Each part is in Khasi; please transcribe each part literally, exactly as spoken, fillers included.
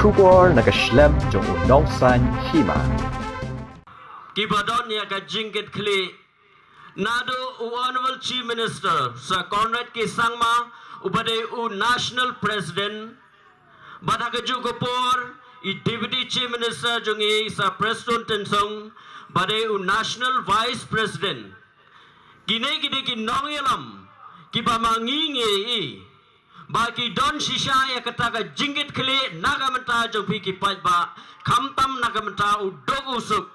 Khubor na ka shlem jong u nongsan hima. Kiba don ïa ka jingkitkhlieh naduh u Honorable Chief Minister Sir Conrad K Sangma, uba dei u National President, bad ha kajuh ka por i Deputy Chief Minister jong ngi Sir Prestone Tynsong, ba dei u National Vice President. Kine ki dei ki nongïalam kiba ma ngi ngi ïohi ba ki don shisha ïa kata ka jingkitkhlieh na ka bynta jong phi ki paidbah, khamtam na ka bynta u duk u suk.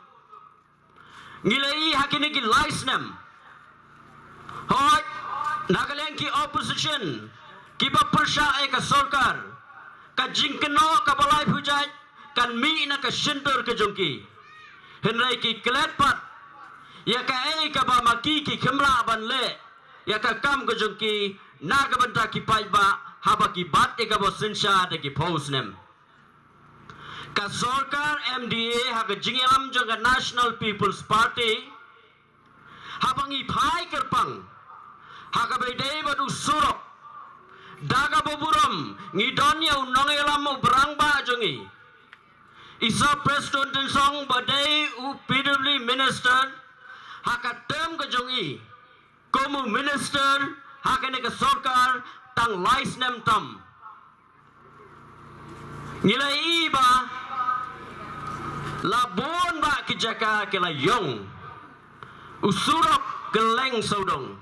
Ngi la ïohi ha kine ki lai snem, hooid, na ka liang ki opposition kiba pyrshah ïa ka sorkar, ka jingkynnoh kaba laiphew jait kan mih na ka shyntur ka jong ki. Hynrei ki klet pat ïa kaei kaba ma ki ki khlem lah ban leh ïa ka kam ka jong ki na ka bynta ki paidbah, haba ki bat ïa kaba synshar da ki phew snem. Ka sorkar M D A ha ka jingïalam jong ka National People's Party, haba ngi phai kyrpang ha kaba ïadei bad u surok, da kaba burom ngi don ïa u nongïalam, u rangbah jong ngi, i Sir Prestone Tynsong, ba dei u P W D Minister ha ka term ka jong i kum u Minister ha kane ka sorkar tang lai snem tam. Ngi la ïohi ba la bun bah ki jaka ki la ïong, u surok Kylleng Sawdong.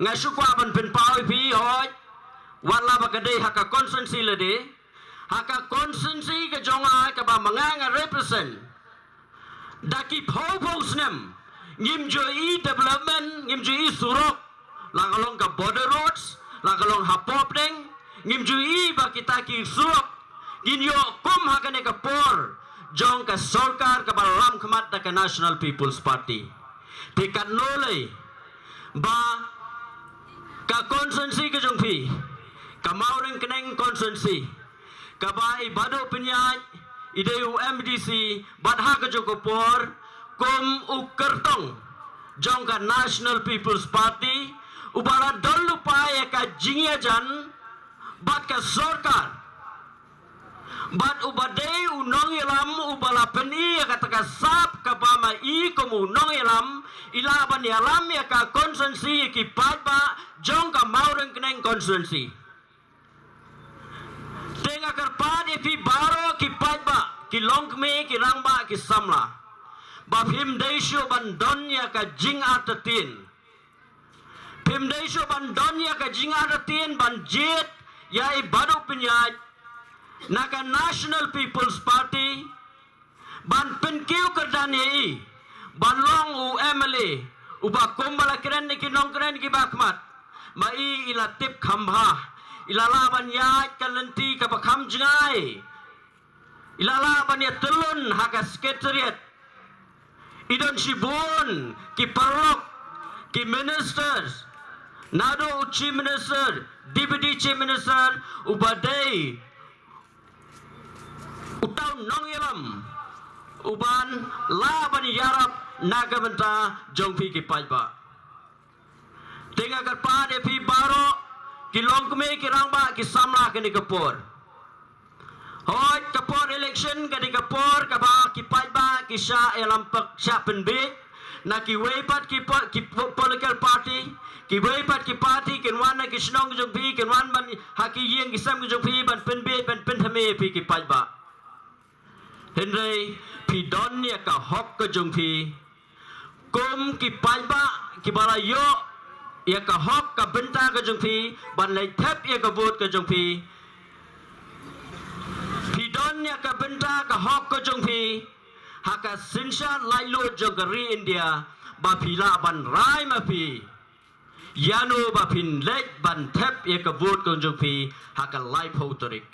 Nga shu kwah ban pynpaw ïa phi, hooid, wat la ba ka dei ha ka constituency lade, ha ka constituency ka jong nga kaba ma nga nga represent, da ki phew phew snem ngim ju ïohi development, ngim ju ïohi surok, la ka long ka border roads, la ka long ha Popdeng, ngim ju ïohi ba kita ki surok kin ïoh kum ha kane ka por jong ka sorkar kaba lam khmat da ka National People's Party. Te katno lei ba ka constituency ka jong phi, ka Mawryngkneng constituency, kaba i Bah Duh Pynïaid i dei u M D C, bad ha kajuh ka por kum u kyrtong jong ka National People's Party, uba la don lypa ïa ka jingïajan bad ka sorkar, bad uba dei u nongïalam uba la pyni ïa kata ka sap kaba ma i kum u nongïalam i lah ban ïalam ïa ka constituency, ïa ki paidbah jong ka Mawryngkneng constituency. Te nga kyrpad ïa phi baroh ki paidbah, ki longkmie, ki rangbah, ki samla, ba phim dei shuh ban don ïa ka jingartatien. Phim dei shuh ban don ïa ka jingartatien ban jied ïa i Bah Duh Pynïaid na ka National People's Party, ban pynkiew kyrdan ïa i ban long u M L A, uba kumba la kren ïa ki nongkren kiba khmat, ma i i la tip kham bha, i la lah ban ïaid ka lynti kaba kham jngai, i la lah ban ïatyllun ha ka secretariat. I don shibun ki paralok, ki ministers, naduh u Chief Minister, Deputy Chief Minister, uba dei uta u nongïalam uban lah ban ïarap na ka bynta jong phi ki paidbah. Te nga kyrpad ïa phi baroh ki longkmie, ki rangbah, ki samla, kane ka por, hooid, ka por election ka dei ka por kaba ki paidbah ki shah ïalam pyrshah pynbiej na kiwei pat ki po-, ki po-, political party, kiwei pat ki party kin wan na ki shnong ki jong phi, kin wan ban ha ki ïing ki sem ki jong phi ban pynbiej, ban pynthymmai ïa phi ki paidbah. Hynrei phi don ïa ka hok ka jong phi kum ki paidbah kiba la ïoh ïa ka hok ka bynta ka jong phi ban leit thep ïa ka vote ka jong phi. Phi don ïa ka bynta ka hok ka jong phi ha ka synshar laitluid jong ka ri India, ba phi lah ban rai ma phi ïano ba phin leit ban thep ïa ka vote ka jong phi ha ka laiphew tarik.